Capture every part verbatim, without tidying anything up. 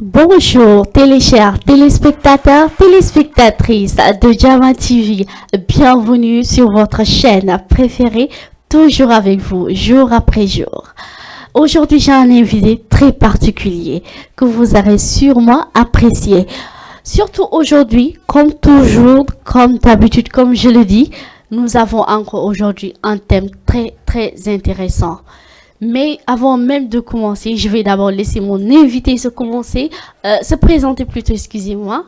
Bonjour, télé chers téléspectateurs, téléspectatrices de Jama T V. Bienvenue sur votre chaîne préférée, toujours avec vous, jour après jour. Aujourd'hui, j'ai un invité très particulier que vous aurez sûrement apprécié. Surtout aujourd'hui, comme toujours, comme d'habitude, comme je le dis, nous avons encore aujourd'hui un thème très, très intéressant. Mais avant même de commencer, je vais d'abord laisser mon invité se commencer, euh, se présenter plutôt, excusez-moi.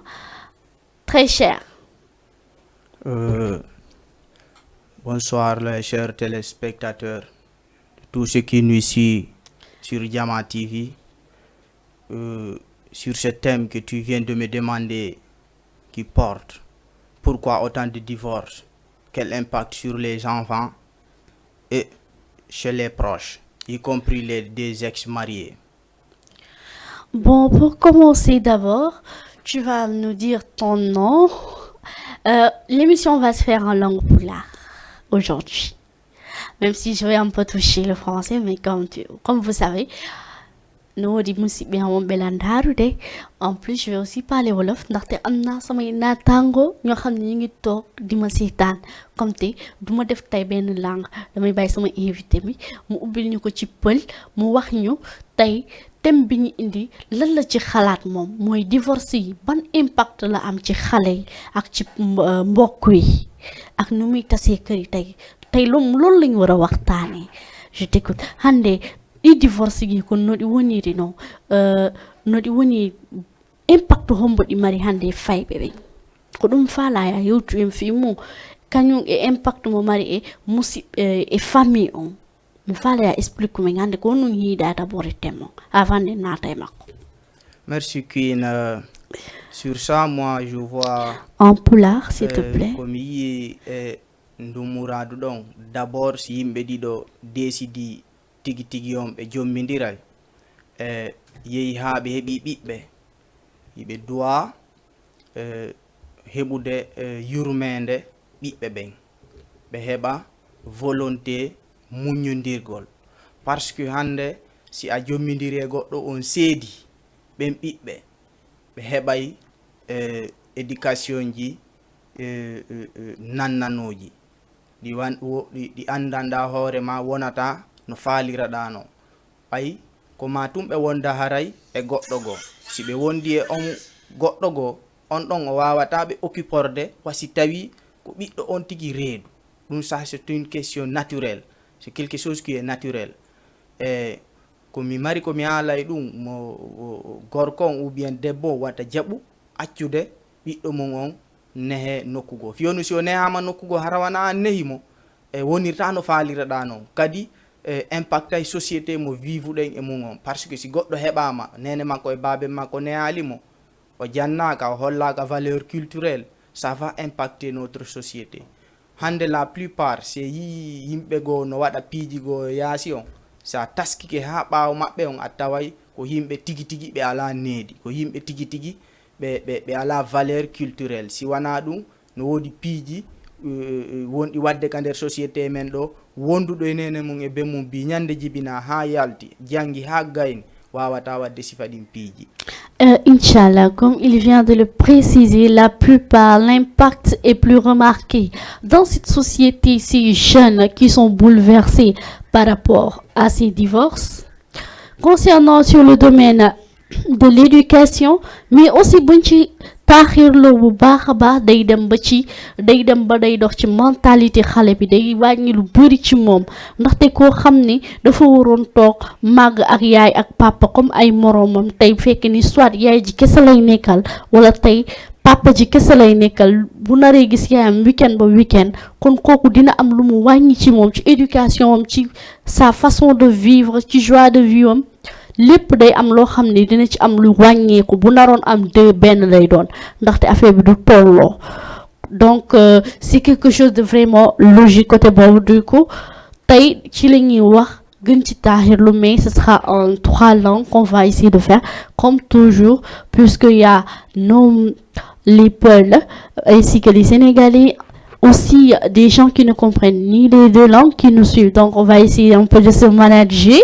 Très cher. Euh, bonsoir les chers téléspectateurs, tous ceux qui nous suivent sur Jama T V. Euh, sur ce thème que tu viens de me demander, qui porte pourquoi autant de divorces, quel impact sur les enfants et chez les proches, y compris les des ex-mariés. Bon, pour commencer d'abord, tu vas nous dire ton nom. Euh, l'émission va se faire en langue pulaar aujourd'hui. Même si je vais un peu toucher le français, mais comme, tu, comme vous savez, no woodi musidɓe am wonɓe lan ndaarude. En plus, je vais aussi parler wolof, ndaxte am naa samay naataango ñoo xam ne ñu ngi toog di ma seetaan. Comme te du ma def tey benn langue, damay bàyyi sama invité bi mu ubbil ñu ko ci pël, mu wax ñu tey thème bi ñu indi lan la ci xalaat moom, mooy divorce yi, ban impact la am ci xale yi ak ci mbo- mbokk yi ak nu muy tasee kër yi tey. Tey loolu loolu la ñu war a waxtaanee. Je t'écoute. Hannde ɗi divorce ji kon no ɗi woniri no, euh, no ɗi woni, impact hombo ɗi mari hannde e fayɓe ɓen? Ko ɗum faalaa ya yewtu en fii mum, kañum e impact mo mari e musiɓɓe e famille on. Mi faalaa ya explique men hannde ko honɗum yiiɗaa d'abord e thème on avant nde naata e makko. Merci Queen. Euh, sur ça, moi, je vois En pulaar, s'il te euh, plaît. Ko mi yii e ndumuraadu ɗon, d'abord si yimɓe ɗiɗo décidi tigi tigi on ɓe jommindiray, e yehi haa ɓe heɓi ɓiɓɓe, hiɓe duwa e heɓude e yurmeende ɓiɓɓe ɓen, ɓe heɓa volonté muññondirgol. Parce que hannde si a jommindiri e goɗɗo on seedi ɓen ɓiɓɓe, ɓe heɓay e éducation ji e, e, e, nannanooji ɗi, wan, wo, ɗi, ɗi anndanɗaa hoore ma, wonata no faaliraɗaa non. Ɓay ko ma tun ɓe wonda haray e goɗɗo goo. Si ɓe wondi e on goɗɗo goo, on ɗon o waawataa ɓe occuporde wa si tawii ko ɓiɗɗo on tigi reedu. Ɗum, ça c'est une question naturelle, c'est quelque chose qui est naturel. E ko mi mari ko mi haala e ɗum, mo o- o- gorko on ou bien debbo on wata jaɓu accude ɓiɗɗo mum on nehe nokku goo. Fii wonu si o nehaama nokku goo hara wanaa an nehi mo, e wonirtaa no faaliraɗaa non. Kadi e impactay société mo vivuɗen e mum on. Parce que si goɗɗo heɓaama, neene makko e baaben makko nehaali mo, o jannaaka, o hollaaka valeur culturelle, ça va impacter notre société. Hannde la plupart, si a yii yimɓe goo no waɗa piiji goo yaasi on, si a taskike haa ɓaawo maɓɓe on, a taway ko yimɓe tigi tigi ɓe alaa needi, ko yimɓe tigi tigi ɓe, ɓe, ɓe alaa valeur culturelle. Si wanaa ɗum, no woodi piiji eh, eh, wonɗi waɗde ka nder société men ɗo, wonduɗo e neene mum e ben mum bi ñande jibinaa haa yalti, janngi haa gayni, waawataa waɗde sifa ɗin piiji. Euh, Inch'Allah, comme il vient de le préciser, la plupart, l'impact est plus remarqué dans cette société, ces jeunes qui sont bouleversés par rapport à ces divorces. Concernant sur le domaine de l'éducation, mais aussi buñ ci taaxirloo bu baax a baax, day dem ba ci, day dem ba day dox ci mentalité xale bi, day wàññi lu bëri ci moom. Ndaxte koo xam ni dafa waroon toog màgg ak yaay ak papa comme ay moroomam, tey fekk ni soit yaay ji kese lay nekkal, wala tey papa ji kese lay nekkal, bu naree gis yaayam weekend ba weekend, kon kooku dina am lu mu wàññi ci moom, ci éducation am, ci sa façon de vivre, ci joie de vie am. Lépp day am loo xam ne dina ci am lu wàññeeku. Bu naroon am deux, benn lay doon, ndaxte affaire bi du tolloo. Donc euh, c'est quelque chose de vraiment logique côté boobu. Du coup, tey ci la ñuy wax gën ci taaxirlu, mais ce sera en trois langues qu'on va essayer de faire, comme toujours, puisqu'il y a nos, les Peuls, ainsi que les Sénégalais, aussi des gens qui ne comprennent ni les deux langues qui nous suivent. Donc, on va essayer un peu de se manager.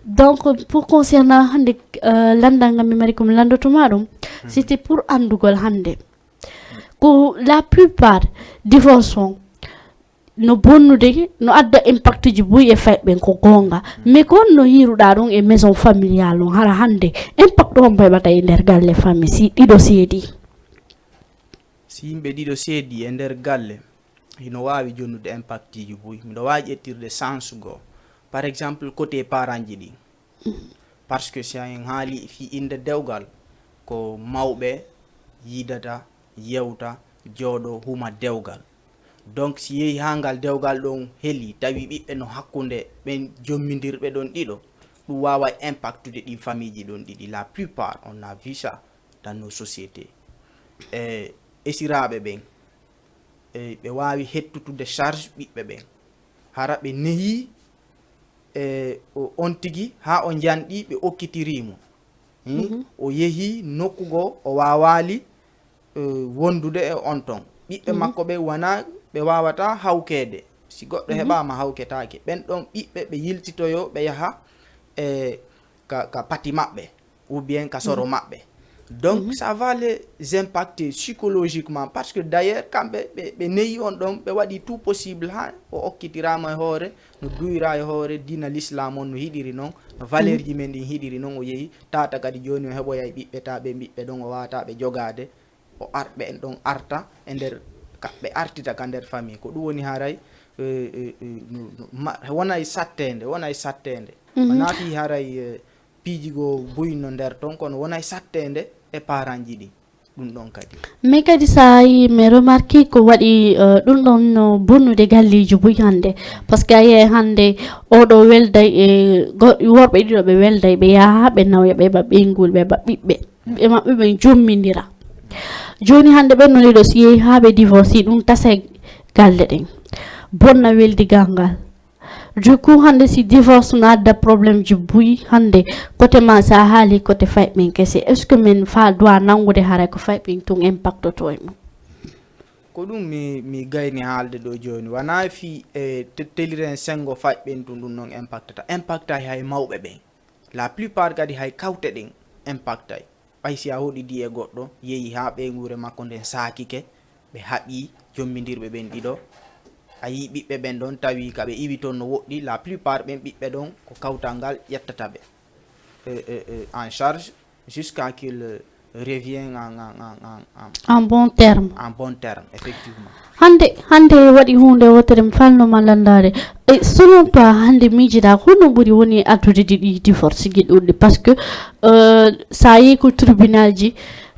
Donc, pour concernant hannde, euh, lanndal ngal mi mari ko mi lanndotoma ɗum, c'était pour anndugol hannde. Ko la plupart divorce on no bonnude, no adda impact ji buy e fayɓe, ko goonga. Mais ko honno yiiruɗaa ɗum e maison familiale on? Hara hannde impact on heɓata e nder galle famille, si ɗiɗo seedi? Si yimɓe ɗiɗo seedi e nder galle, hino waawi jonnude impact ji buy. Miɗo waawi ƴettirde sens goo. Par exemple, côté parent ji ɗin. Parce que si en haali fii innde dewgal, ko mawɓe yiidata, yewta, jooɗo, huma dewgal. Donc, si yehi haa ngal dewgal ɗon heli, tawi ɓiɓɓe no hakkunde ɓen jommindirɓe ɗon ɗiɗo, ɗum waaway impactude ɗin famille ji ɗon ɗiɗi. La plupart, on a vu ça dans nos sociétés. E esiraaɓe ɓen, e ɓe waawi hettutude charge ɓiɓɓe ɓen. Hara ɓe nehii, e o, on tigi, haa o njanɗi, ɓe okkitirii mo. Hmm? Mhm. O yehi nokku goo, o waawaali, e, wondude e on ton. Ɓiɓɓe Mhm. makko ɓe wonaa, ɓe waawataa hawkeede. Si goɗɗo Mhm. heɓaama, hawketaake. Ɓen ɗon ɓiɓɓe, ɓe yiltitoyoo, ɓe yaha, e, ka, ka pati maɓɓe, ou bien ka soro Mhm. maɓɓe. Donc, Mhm. ça va les impacter psychologiquement, parce que d'ailleurs, kamɓe, ɓe, ɓe nehi on ɗon, ɓe waɗi tout possible haa o okkitiraama e hoore, no duwiraa e hoore, diina l'islam on no hiɗiri non, no valeur ji men ɗin hiɗiri non, o yehi, tata kadi jooni o heɓoyay ɓiɓɓe, ta ɓe ɓiɓɓe ɗon, o waawataa ɓe jogaade, o ar-, ɓe en ɗon arta e nder, ka, ɓe artita ka nder famille. Ko ɗum woni haray, e, e, e, no, no, ma-, wonay satteende, wonay satteende. Mhm. Wonaa fii haray, e, piiji goo buy no nder ton, kono wonay satteende e parent ji ɗin. Ɗum ɗon kadi. Mais kadi so a yii, mi remarque ko waɗi, eh, ɗum ɗon no bonnude galleeji buy hannde. Parce que a yiyay hannde oɗo welday e go-, worɓe ɗiɗo ɓe welday, ɓe yaha, ɓe nawoya, ɓe heɓa ɓeynguuli, ɓe heɓa ɓiɓɓe. Ɓiɓɓe maɓɓe ɓen jommindira. Jooni hannde ɓen no ɗiɗo si yehi haa ɓe divorce, ɗum tasay galle ɗen. Bonna weldigal ngal. Du coup, hannde si divorce no adda problème ji buy, hannde côté ma, sa haali côté fayɓe ɓen kese, est-ce que men fa doit nanngude haray ko fayɓe ɓen tun impact oto e mum? Ko ɗum mi, mi gayni haalde ɗo jooni. Wonaa fii e te-, teliren senngo fayɓe ɓen tun ɗum non impactata. Impactay hay mawɓe ɓen. La plupart kadi hay kawte ɗen impactay. Ɓay si a hoɗidii e goɗɗo, yehi haa ɓeynguure makko nden saakike, ɓe haɓii jommindirɓe ɓen ɗiɗo. A yii ɓiɓɓe ɓen ɗon, tawi ka ɓe iwi ton no woɗɗi, la plupart ɓen ɓiɓɓe ɗon ko kawtal ngal ƴettata ɓe, e, e, e, en charge jusqu'à qu'il revient en, en, en, en, en, en bon terme. En bon terme, effectivement. Hannde, hannde waɗi huunde wootere mi falnoma lanndaade. E selon toi, hannde miijiɗaa ko honno ɓuri woni addude ɗi, ɗi divorce ji ɗuuɗɗi? Parce que, euh, sa yehi ko tribunal ji,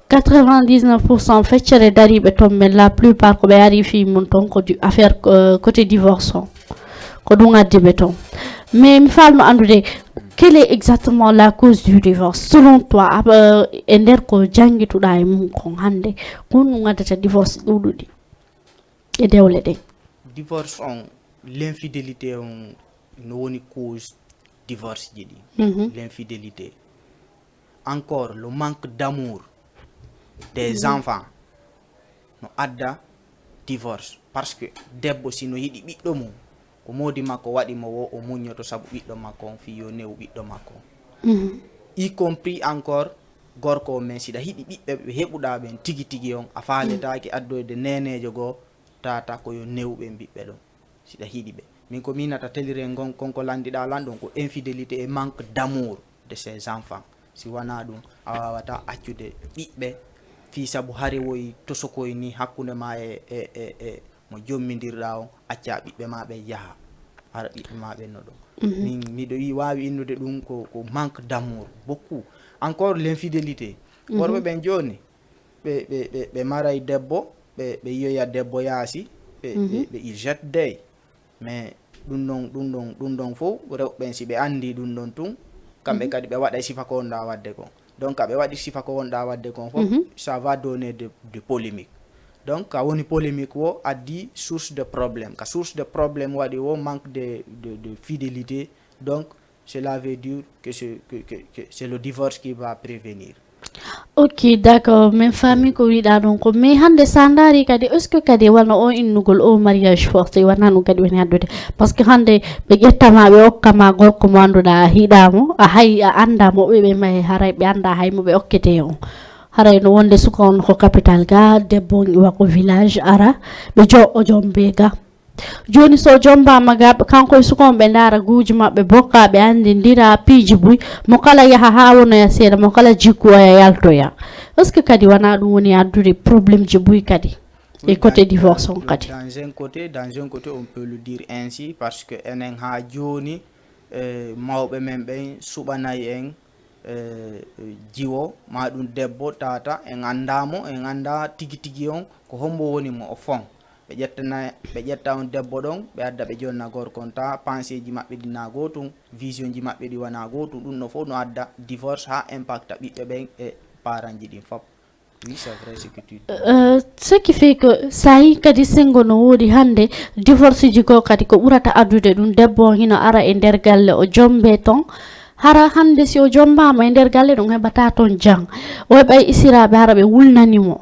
quatre-vingt-dix-neuf pour cent feccere dariiɓe ton ɓen, la plupart ko ɓe ari fii mum ton ko di-, affaire, euh, côté divorce on. Ko ɗum addi ɓe ton. Mais mi falno anndude, quelle est exactement la cause du divorce? Selon toi, ab-, euh, e nder ko janngituɗaa e mum kon hannde, ko honɗum addata divorce ɗuuɗuɗi e dewle ɗen? Divorce on, l'infidélité on, no woni cause divorce ji ɗi. Mhm. L'infidélité. Encore, le manque d'amour des Mhm. enfants no adda divorce. Parce que debbo si no yiɗi ɓiɗɗo mum, ko moodi makko waɗi mo wo o muññoto sabu ɓiɗɗo makko on, fii yo newu ɓiɗɗo makko on. Mhm. Y compris encore gorko on, men siɗa hiɗi ɓiɓɓe ɓe heɓuɗaa ɓen tigi tigi on, a faaletaake addoyde neeneejo goo, tata ko yo newu ɓen ɓiɓɓe ɗon. Siɗa hiɗi ɓe. Min ko miinata teliren ngon, kon ko lanndiɗaa lan ɗon ko infidélité et manque d'amour de ses enfants. Si wanaa ɗum, a waawataa accude ɓiɓɓe Fii sabu hare woyi tosokoy ni hakkunde ma e, e, e, e mo jommindirɗa on, acca ɓiɓɓe ma ɓen yaha. Hara ɓiɓɓe ma ɓen no ɗon. Mhm. Min, miɗo yi-, waawi innude ɗum ko, ko manque d'amour, beaucoup. Encore l'infidélité. Mhm. Worɓe ɓen jooni, ɓe, ɓe, ɓe, ɓe maray debbo, ɓe, ɓe yiyoya debbo yaasi, ɓe, ɓe, Mhm. ɓe, ils jettent des. Mais ɗum ɗon, ɗum ɗon, ɗum ɗon fof, rewɓe ɓen, si ɓe anndi ɗum ɗon tun, kamɓe Mhm. kadi ɓe waɗay sifa ko wonɗa waɗde kon. Donc, aɓe waɗi sifa ko wonɗa waɗde kon fof, Mhm. ça va donner de, de polémique. Donc, ka woni polémique o addi source de problème. Ka source de problème waɗi o manque de, de, de fidélité. Donc, cela veut dire que c'est, que, que, que c'est le divorce qui va prévenir. Ok, d'accord. Min faami ko wiɗa ɗon ko. Mais hannde sa ndaari kadi, est-ce que kadi wano o innugol o mariage forcé, wona ɗum kadi woni addude? Parce que hannde ɓe ƴettama, ɓe okkama gorko mo annduɗa a hiɗamo, a hay, a annda mo ɓe, ɓe mahe, haray ɓe annda hay mo ɓe okkete on. Haray no wonde suka on ko capital ga, debbo on iwa ko village ara, ɓe jo o jombe ga. Jooni so o jombaama ga, kanko e suka on ɓe ndaara guuji maɓɓe, bokka, ɓe anndindira piiji buy, mo kala yaha haa wonoya seeɗa, mo kala jikku oya yaltoya. Est-ce que kadi wona ɗum woni addude problème ji buy kadi e Oui, côté dans, divorce on dans, kadi? Dans un côté, dans un côté, on peut le dire ainsi, parce que enen haa jooni, eh, mawɓe men ɓen suɓanay en, eh, jiwo, ma ɗum debbo tata, en annda mo, en annda tigi tigi on ko hombo woni mo o fon. Ɓe ƴettana, ɓe ƴetta on debbo ɗon, ɓe adda ɓe jonna gorko on, ta pensée ji maɓɓe ɗi na gootum, vision ji maɓɓe ɗi wona gootum, ɗum ɗo fof no adda divorce haa impacta ɓiɓɓe ɓen e parent ji ɗin fop. Oui, c'est vrai ce que tu dis. Euh, ce qui fait que sa yi kadi sengo no woodi hannde, divorce ji goo kadi ko ɓurata addude ɗum, debbo on hino ara e nder galle o jombe ton. Hara hannde si o jombaama e nder galle ɗum heɓata ton jam. O heɓay isiraaɓe hara ɓe wulnani mo.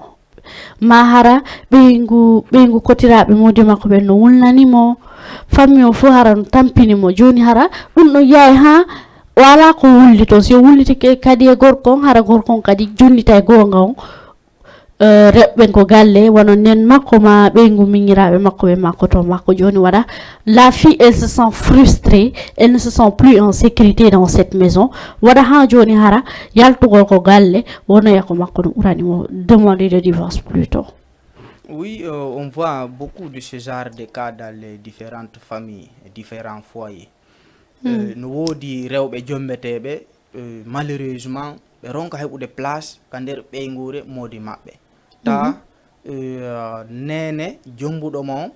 Ma hara ɓeyngu, ɓeyngu kotiraaɓe moodi makko ɓen no wulnani mo. Famille o fof hara no tampini mo. Jooni hara ɗum ɗo yaay haa o alaa ko wulli toon. Si o wullitike kadi e gorko on, hara gorko on kadi jonnita e goonga on. Eh, rewɓe ko galle, wano nen makko ma ɓeyngu miñiraaɓe makko ɓe makko to makko. Jooni waɗa, la fille, elle se sent frustrée, elle ne se sent plus en sécurité dans cette maison. Waɗa haa jooni hara yaltugol ko galle, wonoya ko makko no ɓurani mo, demander de divorce plutôt. Oui, euh, on voit beaucoup de ce genre de cas dans les différentes familles, différents foyers. Hmm. Euh, no woodi rewɓe jombeteeɓe, euh, malheureusement, ɓe ronka heɓude place ka nder ɓeynguure moodi maɓɓe. Ta, Mhm. euh, neene jombuɗo mo on,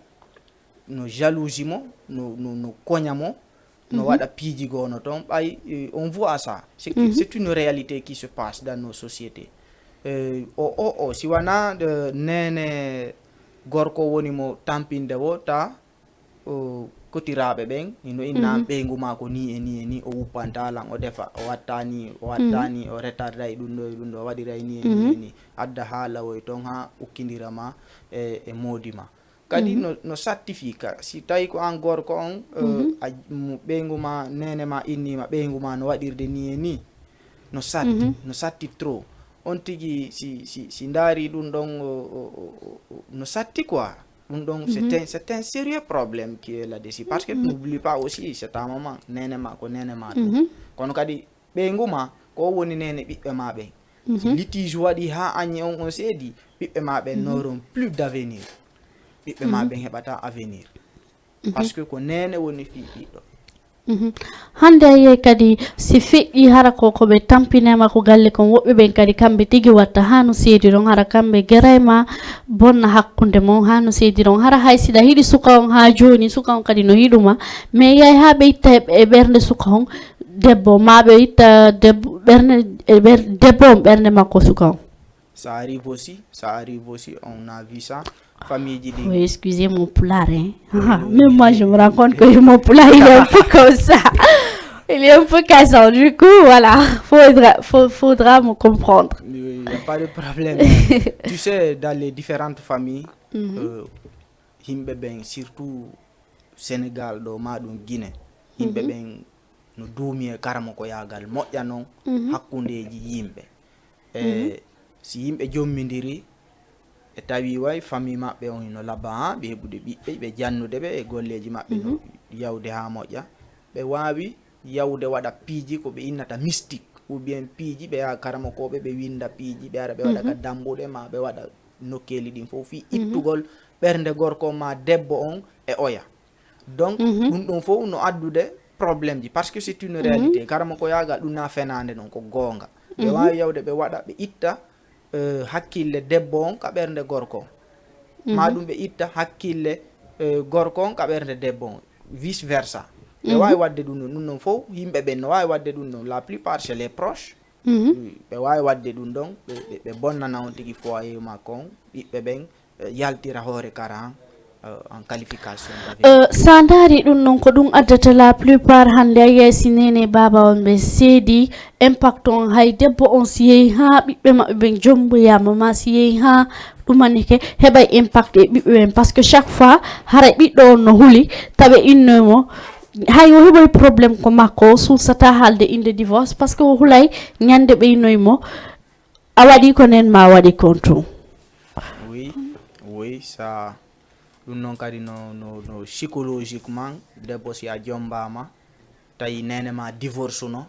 no jalousie mo, no, no, no koña mo, no Mhm. waɗa piiji goo no toon. Ɓay, euh, on voit ça. C'est que Mhm. c'est une réalité qui se passe dans nos sociétés. Euh, o, o, o, si wanaa, euh, neene gorko woni mo tampinde o, ta, o, kotiraaɓe ɓen, hino inna Mhm. ɓeyngu maa ko nii e nii e nii, o wuppanta lan, o defa, o watta nii, o watta Mhm. nii, o retarday ɗum ɗo e ɗum ɗo, o waɗiray nii e nii e Mhm. nii. Adda haa lawoy toon, haa ukkindira ma e, e moodi ma. Kadi Mhm. no, no satti fii ka, si tawi ko an gorko on, eh, Mhm. a, mo ɓeyngu ma, neene ma innii ma ɓeyngu ma no waɗirde nii e nii, no satti, Mhm. no satti trop. On tigi si, si, si ndaari ɗum ɗon, o, o, o, o, o, no satti quoi. Ɗum ɗon, c'est Mhm. un, c'est un sérieux problème qui est là-dessus. Parce que Mhm. n'oublie pas aussi, c'est ta maman, neene ma ko neene ma ɗum. Mhm. Kono kadi ɓeyngu ma, ko woni neene ɓiɓɓe ma ɓen. Si Mhm. litige waɗi haa añi on, on seedi, ɓiɓɓe ma ɓen Mhm. n'auront plus d'avenir. Ɓiɓɓe ma Mhm. ɓen heɓata avenir. Mhm. Parce que ko neene woni fii ɓiɗɗo. Mhm. Hannde a yiyay kadi si feƴƴi hara ko, ko ɓe tampinema ko galle kon, woɓɓe ɓen kadi kamɓe tigi watta haa no seediron, hara kamɓe gerayma bonna hakkunde mon haa no seediron. Hara hay si ɗa hiɗi suka on haa jooni, suka on kadi no hiɗuma, mais yay haa ɓe itta e, e ɓernde suka on, debbo, ma ɓe itta debbo, ɓernde, e ɓer-, debbo on ɓernde makko suka on. Ça arrive aussi, ça arrive aussi, on a vu ça. Famille ji ɗi. Oui, excusez mon pulaar, hein. Oui, oui, Même moi, oui. Je me rends compte que mon pulaar, il est un peu comme ça. Il est un peu cassant. Du coup, voilà, faudra, faut, faudra me comprendre. Oui, il n'y a pas de problème. Tu sais, dans les différentes familles, Mhm. euh, yimɓe ɓen, surtout Sénégal ɗo, ma ɗum Guinée, yimɓe Mhm. ɓen no duumi e karamokoyaagal moƴƴa non Mhm. hakkundeeji yimɓe. E Mhm. si yimɓe jommindiri, e tawi way famille maɓɓe on hino labaa, ɓe heɓude ɓiɓɓe, ɓe jannude ɓe e golleeji maɓɓe no Mhm. yawde haa moƴƴa, ɓe waawi yawde waɗa piiji ko ɓe innata mystique. Ou bien piiji, ɓe yaha karamokoɓe, ɓe winda piiji, ɓe ara ɓe waɗa ka dambuɗe ma, ɓe waɗa nokkeeli ɗin fof fii ittugol ɓernde gorko ma debbo on e oya. Donc ɗum ɗum fof no addude problème ji, parce que c'est une réalité. Karamoko yaaga ɗum na fenaande non, ko goonga. Ɓe waawi yawde ɓe waɗa, ɓe itta euh, hakkille debbo on ka ɓernde gorko on. Ma ɗum ɓe itta hakkille euh, gorko on ka ɓernde debbo on, vice versa. Ɓe waawi waɗde ɗum ɗum ɗum ɗon fof, yimɓe ɓen no waawi waɗde ɗum ɗum. La plupart c'est les proches. Ɓe waawi waɗde ɗum ɗon, ɓe, ɓe, ɓe bonnana on tigi foyer makko on, ɓiɓɓe ɓen, euh, yaltira hoore kara han, euh, en qualification d'avec. Euh, sa ndaari ɗum ɗon, ko ɗum addata la plupart hannde a yiyay si nene baaba on ɓe seedi, impact on, hay debbo on si yehi ha ɓiɓɓe maɓɓe ɓen jomboyama, ma si yehi ha ɗumanike, heɓay impact e ɓiɓɓe ɓen, parce que chaque fois haray ɓiɗɗo on no huli, tawi innoy mo, hay o heɓoy problème ko makko, o suusata haalde inde divorce, parce que o hulay ñande ɓe innoy mo, a waɗi ko nen ma a waɗi kon tun. Oui, oui, ça. Ɗum noon kadi no, no, no psychologiquement, debbo si a jombaama, tawi nene ma divorce no,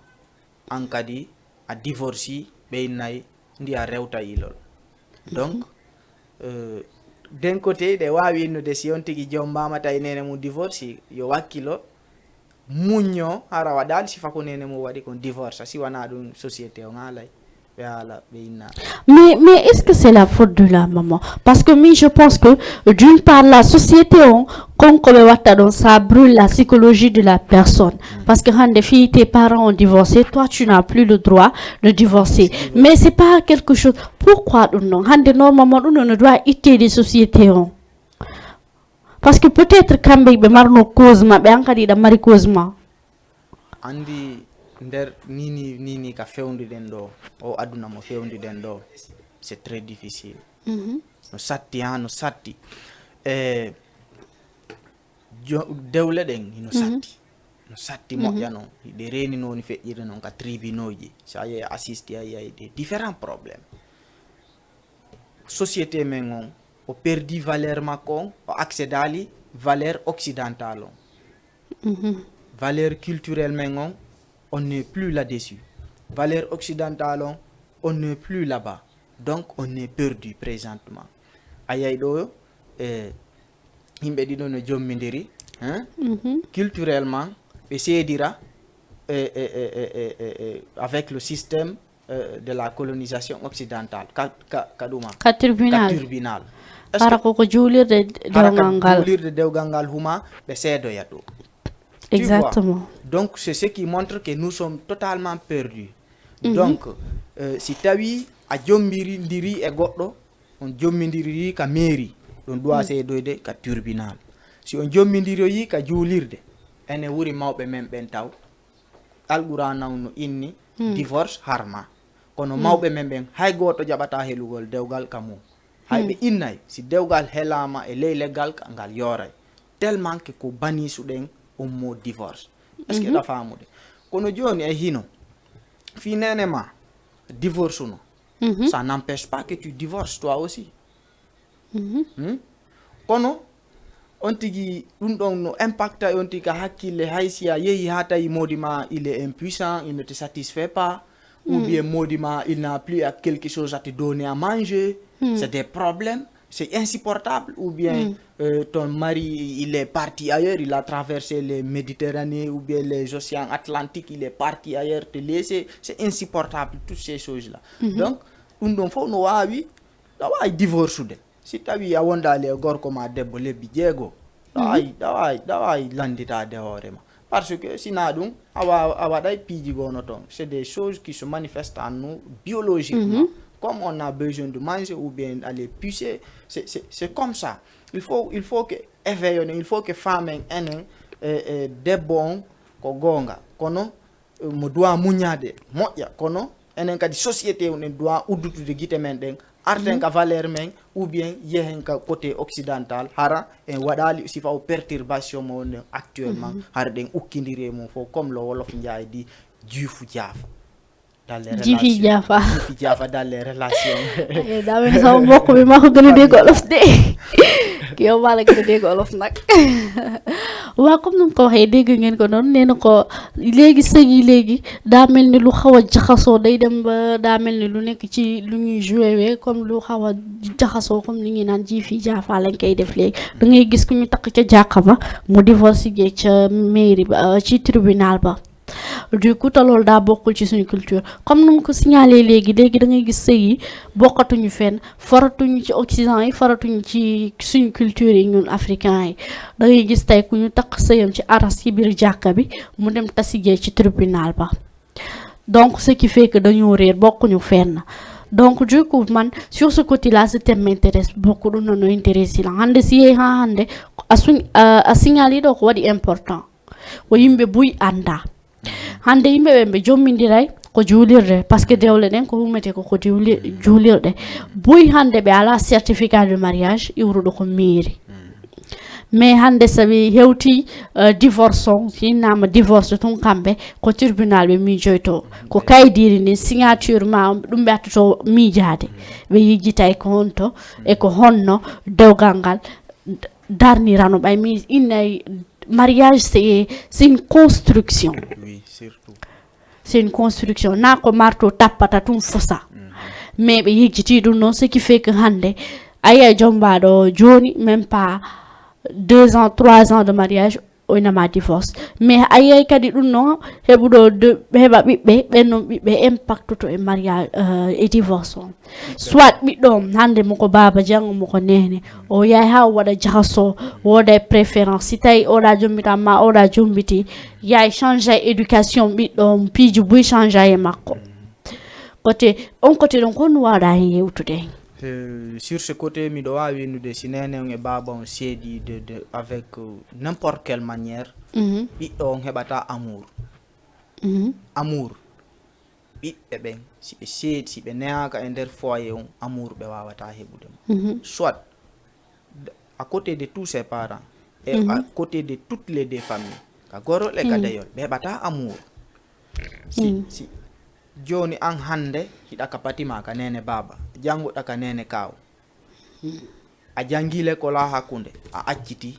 an kadi a divorce, ɓe innay ndi a rewta ilol. Donc euh, d'un côté ɗe waawi innude si on tigi jombaama tawi nene mum divorce, yo wakkilo, muñño, hara waɗaali sifa ko nene mum waɗi kon divorce, si wanaa ɗum société on haalay, ɓe haala, ɓe inna. Mais, mais est-ce que c'est la faute de la maman? Parce que mi, je pense que d'une part la société on, kon ko ɓe watta ɗon, ça brûle la psychologie de la personne. Parce que hannde fii tes parents ont divorcé, toi tu n'as plus le droit de divorcer. Mais c'est pas quelque chose, pourquoi ɗum non? Hannde normalement ɗum no doit itteede société on. Parce que peut-être kamɓe ɓe marno cause maɓɓe, an kadi ɗa mari cause ma. Anndi nder nini, nini ka fewnduɗen ɗo, o aduna mo fewnduɗen ɗo, c'est très difficile. No satti ha, no satti. E jo-, dewle ɗen hino satti. No satti moƴƴa non. Hiɗe reeni no woni feƴƴirde non ka tribunaux ji. So a yehi a assiste, a yiyay des différents problèmes. Société men on, o perdi valeur makko on, o accédali valeur occidentale on. Valeur culturelle men on, on n'est plus là-dessus. Valeur occidentale on, on n'est plus là-bas. Donc on est perdu présentement. A yiyay ɗo, e, yimɓe ɗiɗo no jommidiri, hein? Culturellement, ɓe seedira, e, e, avec le système euh, de la colonisation occidentale, ka, ka, ka ɗuma? Ka tribunal. Ka tribunal. Est-ce hara que koko juulirde hara ka dewgal ngal? Juulirde dewgal ngal huma, ɓe seedoya ɗo. Tu vois? Exactement. Donc c'est ce qui montre que nous sommes totalement perdus. Donc euh, si tawi a jombiri ndiri e goɗɗo, on jommidiri ka mairie, ɗon doit seedoyde ka tribunal. Si on jommidiroyi ka juulirde, ene wuri mawɓe men ɓen taw, Alquraan on no inni divorce harma. Kono mawɓe men ɓen, hay gooto jaɓata helugol dewgal ka mum. Hay ɓe innay, si dewgal helaama e ley leggal ka, ngal yooray. Tellement que ko baniisu ɗen ummo divorce. Est-ce que ɗa faamude? Kono jooni e hino, fii nene ma, divorce no. Ça n'empêche pas que tu divorces toi aussi. Hmm? Kono on tigi, ɗum ɗon no impacta on tigi ka hakkille, hay si a yehi ha tawi moodi ma il est impuissant, il ne te satisfait pas, ou bien moodi ma il n'a plus quelque chose à te donner à manger, c'est des problèmes, c'est insupportable, ou bien euh, ton mari il est parti ailleurs, il a traversé les Méditerranées ou bien les océans Atlantiques, il est parti ailleurs, te laisser, c'est insupportable, toutes ces choses-là. Donc ɗum ɗon fof no waawi, ɗa waawi divorsude. Si tawi a wondaali e gorko ma debbo lebbi jeego, ɗa waawi, ɗa waawi, ɗa waawi lannditaade hoore ma. Parce que si na ɗum, a wa-, a waɗay piiji goo no toon. C'est des choses qui se manifestent en nous biologiquement. Comme on a besoin de manger ou bien aller pisser, c'est, c'est, c'est comme ça. Il faut, il faut que éveil on, il faut que femme en enen, e, e debbo on ko goonga. Kono mo doit muññaade, moƴƴa, kono enen kadi société on en doit uddutude gite men ɗen, arten ka valeur men, ou bien yehen ka côté occidental, hara en waɗaali sifa o perturbation mo wonɗen actuellement, hara ɗen ukkindiri e mum fof, comme lo wolof njaay di, juufu jaafa. Dans les relations. Jiifi jaafa. Jiifi jaafa dans les relations. E damen saw mbokk mi mako gën a dégg olof de. Ki yow maa la gën a dégg olof nag. Waaw, comme ni mu ko waxee, dégg ngeen ko noonu, nee na ko léegi sëy yi léegi daa mel ni lu xaw a jaxasoo, day dem ba daa mel ni lu nekk ci lu ñuy joué wee, comme lu xaw a jaxasoo, comme ni ñuy naan ji fii jaafa lañ koy def léegi. Da ngay gis ku ñu takk ca jàkka ba, mu divorce jee ca mairie ba, euh, ci tribunal ba. Du coup, te loolu daa bokkul ci suñu culture. Comme ni mu ko signalé léegi, léegi da ngay gis sëy yi bokkatuñu fenn, faratuñu ci Occident yi, faratuñu ci suñu culture yi ñun africains yi. Da ngay gis tey ku ñu takk sëyam ci aras ci biir jàkka bi, mu dem tasi jee ci tribunal ba. Donc, ce qui fait que dañoo réer, bokkuñu fenn. Donc, du coup, man, sur ce côté-là, ce thème m'intéresse beaucoup, ɗum noon no intéresse lan. Hannde, si yehi haa hannde, a suñ-, a, a signalé ɗo ko waɗi important. Ko yimɓe buy annda. Hannde yimɓe ɓe, ɓe jommindiray ko juulirde, parce que dewle ɗen ko hummete ko, ko diwli-, juulirɗe. Buy hannde ɓe alaa certificat de mariage iwruɗo ko mairie. Mais hannde, sabi hewti, euh, divorce on, si innama divorce tun, kamɓe ko tribunal ɓe miijoyto. Ko kaydiiri ndin, signature ma, ɗum ɓe attoto miijaade. Ɓe yejjitay ko honto e ko honno dewgal ngal d-, darnirano. Ɓay mi innay, mariage, c'est, c'est une construction. Oui, surtout. C'est une construction. Na ko marto tappata tun fusa. Mais ɓe yejjiti ɗum noon, ce qui fait que hannde, a yiya jombaaɗo jooni, même pas deux ans, trois ans de mariage, o inama divorce. Mais a yiyay kadi ɗum noon, heɓuɗo de, heɓa ɓiɓɓe, ɓen noon ɓiɓɓe impactoto e mariage, euh, e divorce on. Soit ɓiɗɗo on, hannde mo ko baaba, janngo mo ko neene, o yahay haa o waɗa jahaso, wooda e préférence. Si tawi oɗa jombita ma, oɗa jombiti, yahay change ay éducation ɓiɗɗo on, piiji buy change ay e makko. Côté, on côté ɗon, ko honno wawɗa hen yewtude? Euh, sur ce côté, miɗo wawi winnude si nene on e baba on seedi de, de, avec, euh, n'importe quelle manière, Mhm. ɓiɗɗo on heɓata amour. Mhm. Amour. Ɓiɓɓe ɓen, si ɓe seedi, si ɓe neyaka e nder foyer on, amour ɓe wawata heɓude mo. Mhm. Soit d-, à côté de tous ses parents, et Mhm. à côté de toutes les deux familles, ka gorol e ka Mhm. deyol, ɓe heɓata amour. Si, Mhm. si, joni an hande, hiɗa ka patima ka nene baba, janguɗa ka nene kaw. Mhm. A jangi lekola hakkunde, a acciti.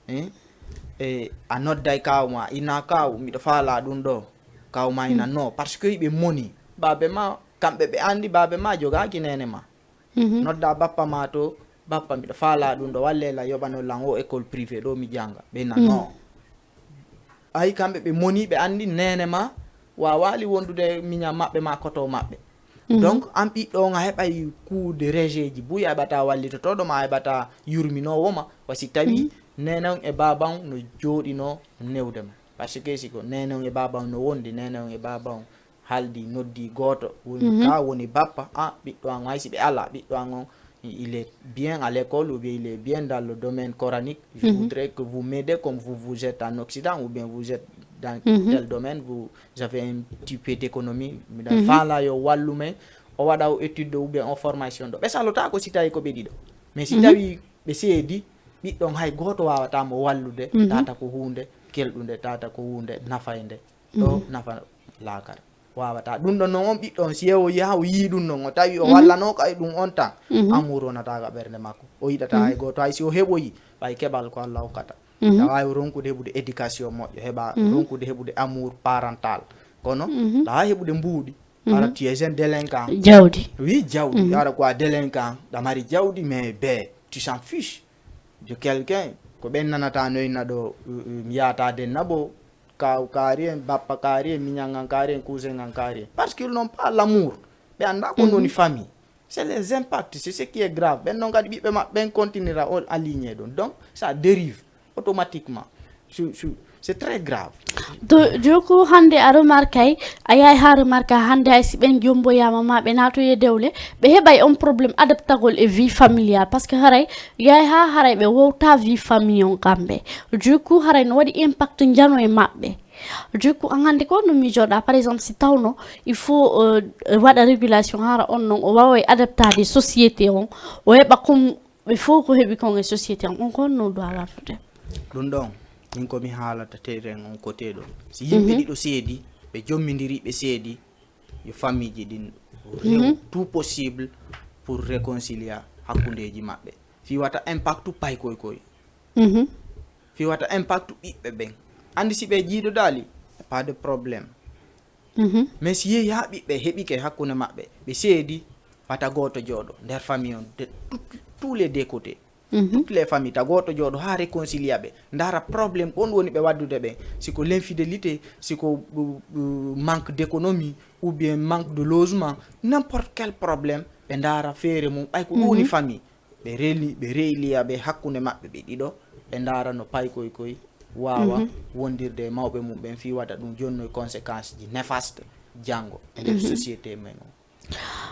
Eh? E a nodday kaw ma, ina kaw, miɗo faala ɗum ɗo. Kaw ma ina Mm. no, parce que ɓe moni. Babe ma, kamɓe ɓe andi babe ma jogaki nene ma. Mhm. Nodda bappa ma to, bappa, miɗo faala ɗum ɗo, wallela yoɓano lan o école privée ɗo mi janga. Ɓe na Mm. no. Ay kamɓe ɓe moni, ɓe andi nene ma, wawali wondude miña maɓɓe ma koto maɓɓe. Mhm. Donc, an ɓiɗɗo on a heɓay coup de rejet ji buy, a heɓata wallitotoɗo ma, a heɓata yurminowo ma. Wa si tawi Mhm. nene on e baba on no jooɗino newde ma. Parce que si ko nene on e baba on no wondi, nene on e baba on haldi, noddi gooto, woni Mhm. ka woni bappa, a ɓiɗɗo an, hay si ɓe ala, ɓiɗɗo an on, il est bien à l'école ou bien il est bien dans le domaine coranique, je Mhm. voudrais que vous m'aidez comme vous, vous êtes en Occident ou bien vous êtes dans Mhm. tel domaine, vous avez un petit peu d'économie, miɗa Mhm. faala yo wallu men, o waɗa o étude ɗo ou bien o formation ɗo. Ɓe salotako si tawi ko ɓe ɗiɗo. Mais si Mhm. tawi ɓe seedi, ɓiɗɗon hay gooto wawata mo wallude, Mhm. tata ko hunde kelɗunde, tata ko hunde nafaynde. Ɗo Mhm. nafa laakara. Wawata. Ɗum ɗon non on ɓiɗɗo on, si yewo yaha o yii ɗum non, o tawi o Mhm. wallanoka e ɗum on tan, Mhm. amour wonata ka ɓernde makko. O yiɗata Mhm. hay gooto, hay si o heɓoyi, ɓay keɓal ko Allah hokkata. Mhm. Ɗa wawi ronkude heɓude éducation moƴƴo, heɓa Mhm. ronkude heɓude amour parental. Kono, Mhm. ɗa wawi heɓude mbuuɗi. Mhm. Ara, tu es un délinquant. Jawdi. Oui, jawdi. Mhm. Ara ko a délinquant, ɗa mari jawdi, mais be, tu s'en fiches de quelqu'un. Ko ɓen nanata no inna ɗo, euh, euh, mi yata denna bo, kaw kaari en, bappa kaari en, miñan an kaari en, cousin an kaari en. Parce qu'ils n'ont pas l'amour. Ɓe anda ko Mhm. woni famille. C'est les impacts, c'est ce qui est grave. Ɓen non kadi ɓiɓɓe maɓɓe ɓen continuera o aligné ɗon. Donc, ça dérive automatiquement. Su, su, c'est très grave. Do, du coup, hande a remarque ay, a yahay ha remarque hande ay si ɓen jomboyama ma ɓe natoye dewle, ɓe heɓay on problème adaptagol e vie familiale. Parce que haray, yahay ha haray ɓe wowta vie famille on kamɓe. Du coup, haray no waɗi impact njano e maɓɓe. Du coup, an hande ko no miijoɗa, par exemple, si tawno il faut, euh, waɗa régulation hara on non, o wawa adaptade société on, o heɓa comme ɓe fof ko heɓi kon e société on, on ko honno ɗum wawata artude? Ɗum ɗon, min ko mi haalata terrain on côté ɗo. Si yimɓe Mhm. ɗiɗo seedi, ɓe jommidiri, ɓe seedi, yo famille ji ɗin rew Mhm. tout possible pour réconcilier hakkundeji maɓɓe. Fi wata impact paykoy koy. Mhm. Fii wata impact ɓiɓɓe ɓen. Anndi si ɓe jiidodaali, pas de problème. Mais si yehi haa ɓiɓɓe heɓike hakkunde maɓɓe, ɓe seedi, wata gooto jooɗo nder famille on, de tout, tous les deux côtés. Toutes les familles, ta gooto jooɗo haa réconcilia ɓe, ndaara problème ɓon woni ɓe waddude ɓen. Si ko l'infidélité, si ko, uh, uh, manque d'économie, ou bien manque de logement, n'importe quel problème, ɓe ndaara feere mum, ɓay ko ɗum woni famille. Ɓe reli-, ɓe reyliya ɓe hakkunde maɓɓe ɓe ɗiɗo, ɓe ndaara no paykoy koy waawa wondirde e mawɓe mum ɓen, fii wata ɗum jonnoy conséquence ji néfaste janngo e nder société men o.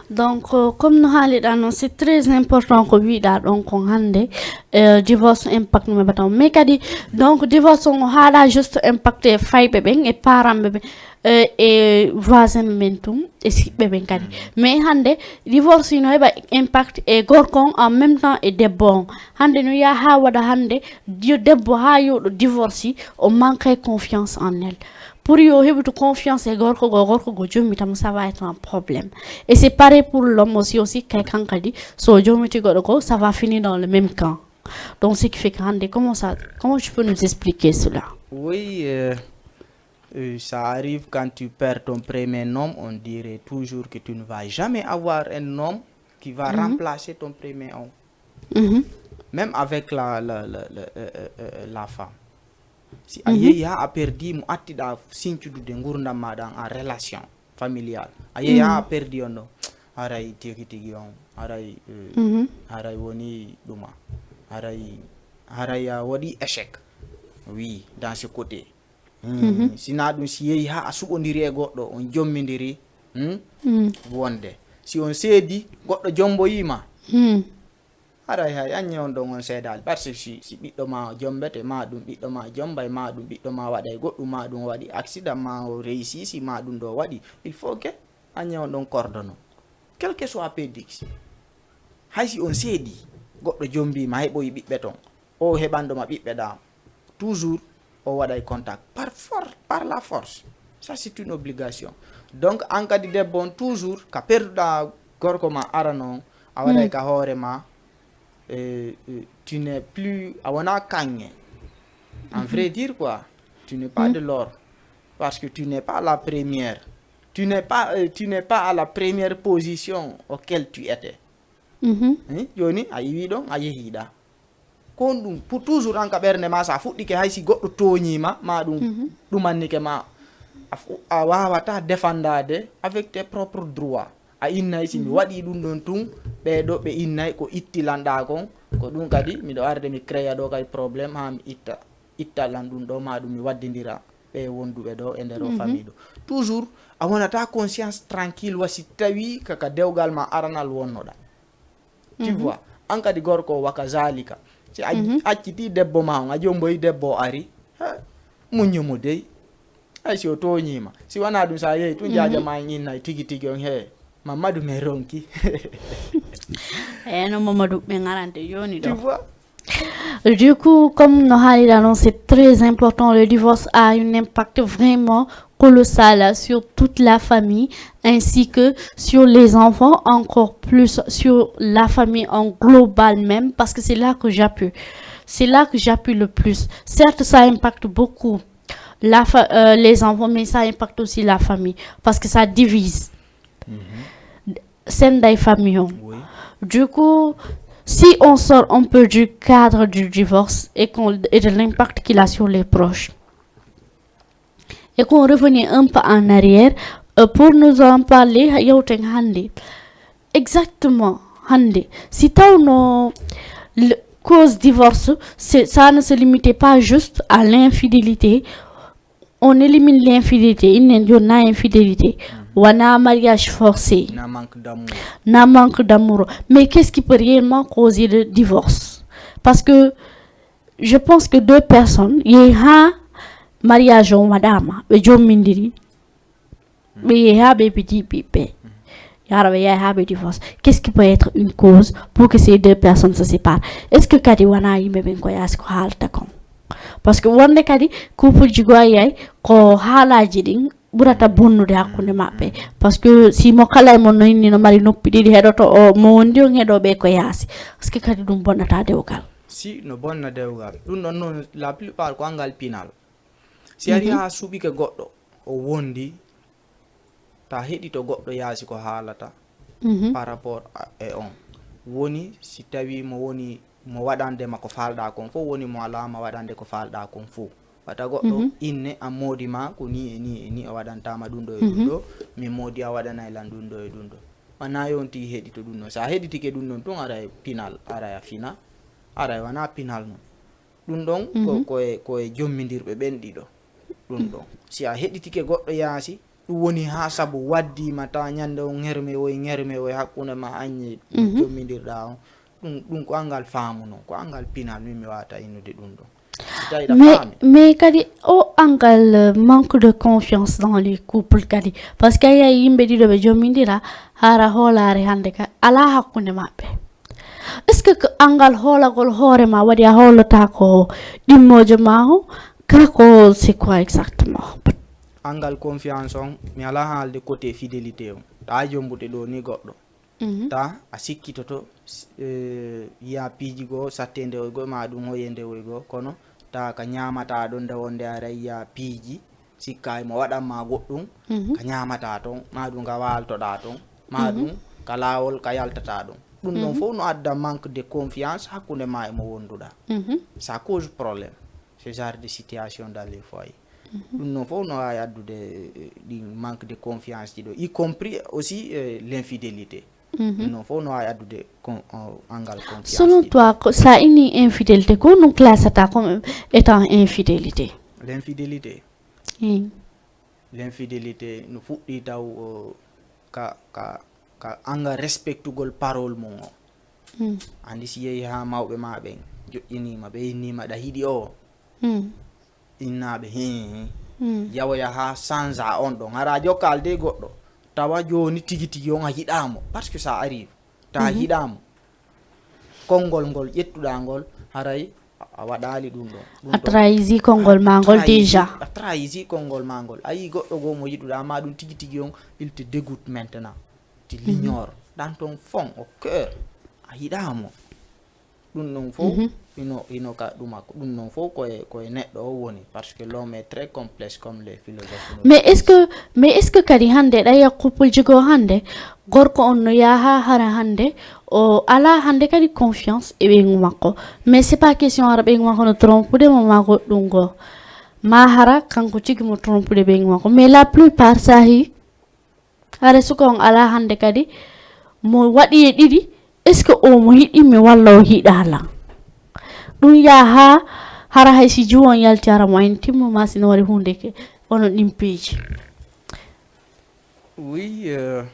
Donc, euh, comme no haaliɗa noon, c'est très important ko wiɗa ɗon kon hannde, euh, divorce impact mo heɓata on. Mais kadi, donc, divorce on o haala juste impacté e fayɓe ɓen, e parent ɓe ɓen, euh, e voisin ɓe ɓen tun, e siɓɓe ɓen kadi. Mais hannde, divorce ino heɓa impact e gorko on, en même temps e debbo on. Hannde no yaha haa waɗa hannde, yo debbo haa yoɗo divorce, o manque confiance en elle. Pour yo heɓutu confiance e gorko go, gorko go jommitamo, ça va être un problème. Et c'est pareil pour l'homme aussi, aussi, kay kan kadi, so jommiti goɗɗo go, ça va finir dans le même camp. Donc, ce qui fait que hannde, comment ça, comment tu peux nous expliquer cela? Oui, euh, euh, ça arrive quand tu perds ton premier homme, on dirait toujours que tu ne vas jamais avoir un homme qui va remplacer ton premier homme. Même avec la, la, la, la, euh, euh, euh, la femme. Si a yehi haa a perdi mo, attiɗa sincudude ngurdam maɗa en relation familiale. A yehi haa a perdi on ɗo. Haray tigi tigi on, haray, euh, haray woni ɗuma. Haray, haray a waɗi échec. Oui, dans ce côté. Hmm, si na ɗum si yehi haa a suɓondiri e goɗɗo, on jommindiri, hmm? Wonde. Si on seedi, goɗɗo jomboyima. Haray hay, anni on ɗon on seedaali. Parce que si, si ɓiɗɗo ma o jombete, ma ɗum ɓiɗɗo ma jombay, ma ɗum ɓiɗɗo ma waɗay goɗɗum, ma ɗum waɗi accident, ma o réussisi, ma ɗum ɗo waɗi. Il faut que anni on ɗon kordono. Quel que soit pedix. Hay si on seedi, goɗɗo jombi ma heɓoyi ɓiɓɓe ton. O heɓanɗo ma ɓiɓɓe ɗa. Toujours, o waɗay contact. Par for-, par la force. Ça, c'est une obligation. Donc, an kadi debbo on, toujours, ka perduɗa gorko ma arano on, a waɗay ka hoore ma, eh, eh, tu n'es plus, a wona kaŋŋe. En vrai dire quoi, tu n'es pas de l'or. Parce que tu n'es pas la première. Tu n'es pas, euh, tu n'es pas à la première position auquel tu étais. Hein? Joni, a iwi ɗon, a yehiɗa. Ko on ɗum, pour toujours an ka ɓernde ma, sa fuɗɗike hay si goɗɗo tooñiima, ma ɗum ɗumannike ma, a fu-, a waawata défendaade avec tes propres droits. A innay si mi waɗi ɗum ɗon tun, ɓee ɗo ɓe innay ko ittilanɗaa kon, ko ɗum kadi miɗo arde mi créa ɗo kay problème haa mi itta, ittalan ɗum ɗo, ma ɗum mi waddindira ɓe wonduɓe ɗo e nder o famille ɗo. Toujours, a wonata conscience tranquille wa si tawi ka, ka dewgal ma aranal wonnoɗa. Tu vois, an kadi gorko o waka zalika. Si a acciti debbo ma on, a jomboyi debbo o ari, ha, muñño mo dey. Hay si o tooñiima. Si wanaa ɗum, sa yehi tun jaaja ma en innay tigi tigi on, he, Mamadou me ronki. Eyi, no Mamadou ɓe ŋarante jooni ɗo. Tu vois? Du coup, comme no haaliɗa non, c'est très important. Le divorce a un impact vraiment colossal sur toute la famille, ainsi que sur les enfants, encore plus sur la famille en global même, parce que c'est là que j'appuie. C'est là que j'appuie le plus. Certes, ça impacte beaucoup la fa-, euh, les enfants, mais ça impacte aussi la famille, parce que ça divise. Senday famille on. Oui. Du coup, si on sort un peu du cadre du divorce et qu'on, et de l'impact qu'il a sur les proches, et qu'on revenait un peu en arrière, euh, pour nous en parler, yewten hannde. Exactement, hannde. Si tawno le cause divorce, c'est, ça ne se limitait pas juste à l'infidélité. On élimine l'infidélité, il n'y a infidélité. On a mariage forcé. Na manque d'amour. Na manque d'amour. Mais qu'est-ce qui peut réellement causer le divorce? Parce que je pense que deux personnes, il y a mariage on madame, ɓe jommindiri. Ɓe yehi haa ɓe piti ɓiɓɓe. Yara ɓe yahi haa ɓe divorce. Qu'est-ce qui peut être une cause pour que ces deux personnes se séparent? Est-ce que kadi wona yimɓe ɓen ko yaasi ko haalta kon? Parce que wonde kadi couple ji goo a yiyay ko haalaaji ɗin ɓurata bonnude hakkunde maɓɓe. Parce que si mo kala e mon no inni no mari noppi ɗiɗi heɗoto o, mo wondi on heɗo ɓe ko yaasi. Est-ce que kadi ɗum bonnata dewgal? Si no bonna dewgal. Ɗum ɗon noon, la plupart ko anngal pinal. Si ari haa suɓike goɗɗo, o wondi, ta heɗito goɗɗo yaasi ko haalata par rapport e on. Woni si tawi mo woni mo waɗande ma ko faalɗa kon fof, woni mo alaa ma waɗande ko faalɗa kon fof. Wata goɗɗo inne a moodi ma ko ni e ni e ni, a waɗantama ɗum ɗo e ɗum ɗo, mi moodi a waɗanay lan ɗum ɗo e ɗum ɗo. Wona yonti heɗito ɗum ɗon. Sa heɗitike ɗum ɗon tun, aray pinal, aray a fina, aray wona pinal non. Ɗum ɗon ko, ko e, ko e jommindirɓe ɓen ɗiɗo. Ɗum ɗon. Si a heɗitike goɗɗo yaasi, ɗum woni haa sabu waddima ta ñande on ŋerme woy, ŋerme woy hakkunde ma aññe jommindirɗa on. Ɗum, ɗum ko anngal faamu non, ko anngal pinal min mi wawata innude ɗum ɗon. Si tawi ɗa mais faami. Mais kadi o anngal, euh, manque de confiance dans les couples kadi, parce que a yiyay yimɓe ɗiɗo ɓe jommindira, hara hoolaare hannde ka alaa hakkunde maɓɓe. Est-ce que ko anngal hoolagol hoore ma waɗi a hoolata ko ɗimmoojo ma o? Ka ko c'est quoi exactement? Anngal confiance on, mi alaa haalde côté fidélité on. Ɗa jombude ɗo ni goɗɗo. Ta a sikkitoto, s-, eh, yiya piiji goo, sattende oy goo, ma ɗum hoyende oy goo, kono ta ka ñaamata ɗon nde wonde ara yiya piiji, sikka e mo waɗan ma goɗɗum, ka ñaamata ton, ma ɗum ka waaltoɗa ton, ma ɗum ka laawol ka yaltata ɗon. Ɗum ɗon fof no adda manque de confiance hakkunde ma e mo wonduɗa. Ça cause problème, ce genre de situation dans les foyers. Ɗum noon fof no waawi addude, eh, ɗin manque de confiance ɗi ɗo, y compris aussi, eh, l'infidélité. Ɗum noon fof no waawi addude con-, o, anngal confiance. Selon toi, ko, sa ini infidélité, ko ɗum classata comme étant infidélité? L'infidélité. L'infidélité no fuɗɗi taw, o, ka, ka, ka anngal respectugol parole mum o. Andi si yehi haa mawɓe ma ɓen, joƴƴiniima, ɓe innima ɗa hiɗi o. Innaaɓe, hii, yawoya haa sanza on ɗon. Hara jokkaal de goɗɗo. Tawa jooni tigi tigi on a yiɗaamo. Parce que ça arrive. Ta yiɗaamo. Konngol ngol ƴettuɗa ngol, haray a, a waɗaali ɗum ɗon. Ɗum a ɗon trahisi konngol ma ngol déjà. A trahisi konngol ma ngol. A yii goɗɗo goo mo yiɗuɗa, ma ɗum tigi tigi on, il te dégoûte maintenant. Tu l'ignores. Dans ton fond, au cœur, a yiɗaamo. Ɗum ɗon fof ino, ino ka ɗuma ko. Ɗum ɗon fof ko e, ko e neɗɗo o woni, parce que l'homme est très complexe comme les philosophes nous le disent. Mais est-ce que, mais est-ce que kadi hannde ɗaya couple ji goo hannde, gorko on no yaha hara hannde o alaa hannde kadi confiance e ɓeyngu makko? Mais c'est pas question hara ɓeyngu makko no trompude mo ma goɗɗum goo. Ma hara kanko tigi mo trompude ɓeyngu makko. Mais la plupart saahi, hara suka on alaa hannde kadi mo waɗi e ɗiɗi, est-ce que o mo yiɗi mi walla o yiɗaa lan? Ɗum yaha haa hara hay si jiwo on yalti hara mo en timmo ma si no waɗi huunde ke, onon ɗin piiji. Oui, euh,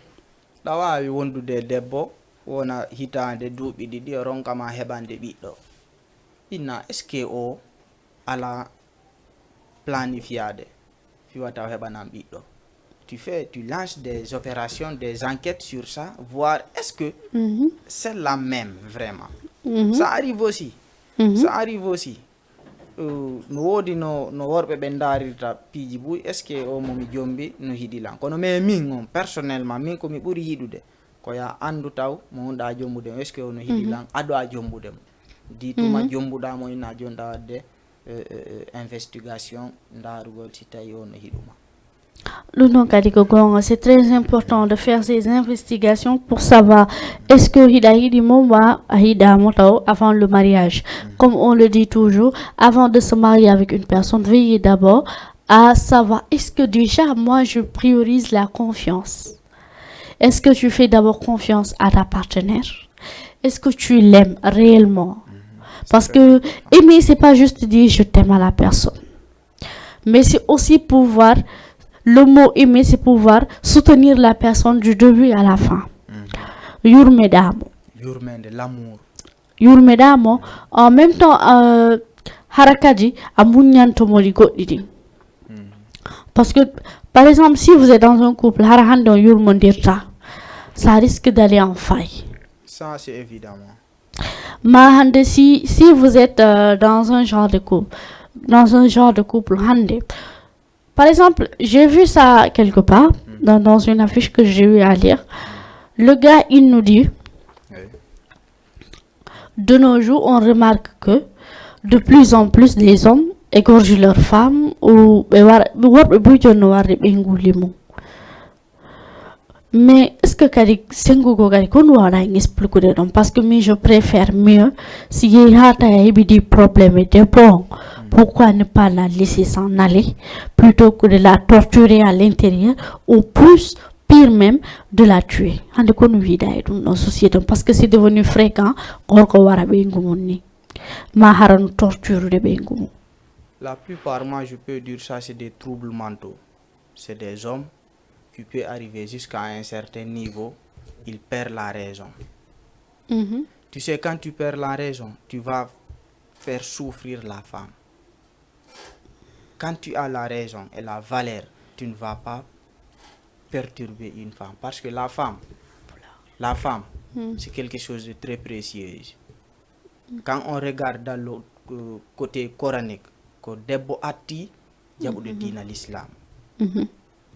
ɗa waawi wondude e debbo, wona hitaande, duuɓi ɗiɗi, o ronka ma heɓande ɓiɗɗo. Inna, est-ce que o alaa planifiade, fiwa taw heɓanan ɓiɗɗo. Tu fais, tu lances des opérations, des enquêtes sur ça, voir est-ce que c'est la même vraiment. Ça arrive aussi. Ça arrive aussi. Euh, no woodi no, no worɓe ɓen ndaarirta piiji buy, est-ce que o mo mi jombi no hiɗi lan? Kono mais min on, personnellement, min ko mi ɓuri yiɗude, ko ya anndu taw mo wonɗa jombude mo, est-ce que o no hiɗi lan? Ado a jombude mo. Di tuma jombuɗa mo, ina jonɗa wadde, euh, euh, euh, investigation, ndaarugol si tawi o no hiɗuma. Ɗum ɗon kadi ko goonga, c'est très important de faire ces investigations pour savoir est-ce que hiɗa yiɗi mo ma a yiɗa mo taw avant le mariage. Comme on le dit toujours, avant de se marier avec une personne, veillez d'abord à savoir est-ce que déjà moi je priorise la confiance. Est-ce que tu fais d'abord confiance à ta partenaire? Est-ce que tu l'aimes réellement? Parce que aimer, c'est pas juste dire je t'aime à la personne. Mais c'est aussi pouvoir, le mot aimer, c'est pouvoir soutenir la personne du début à la fin. Yurmeɗa mo. Yurmede, l'amour. Yurmeɗa mo. En même temps, euh, hara kadi a muññanto mo ɗi goɗɗi ɗin. Parce que, par exemple, si vous êtes dans un couple, hara hannde on yurmondirta, ça risque d'aller en faille. Ça, c'est évidemment. Ma hannde, si, si vous êtes, euh, dans un genre de couple, dans un genre de couple, hannde, par exemple, j'ai vu ça quelque part, dans, dans une affiche que j'ai eu à lire. Le gars, il nous dit, oui, De nos jours, on remarque que de plus en plus des hommes égorgent leurs femmes ou ɓe war- worɓe buy jonno warde ɓe nguli mum. Mais est-ce que kadi sengugo kadi ko ɗum wawɗa en expliquer ɗon? Parce que mi, je préfère mieux si yehi ha tawi a heɓi des problèmes et des bons, pourquoi ne pas la laisser s'en aller plutôt que de la torturer à l'intérieur ou plus pire même de la tuer? Hande ko no wiiɗa e ɗum ɗon société on, parce que c'est devenu fréquent gorko wara ɓeyngu mum ni, ma hara no torturude ɓeyngu mum. La plupart, moi, je peux dire ça, c'est des troubles mentaux. C'est des hommes qui peuvent arriver jusqu'à un certain niveau, ils perdent la raison. Mhm. Tu sais, quand tu perds la raison, tu vas faire souffrir la femme. Quand tu as la raison et la valeur, tu ne vas pas perturber une femme. Parce que la femme, la femme, c'est quelque chose de très précieux. Quand on regarde dans le euh, côté coranique, ko debbo atti jaɓude diina l'islam. Mhm.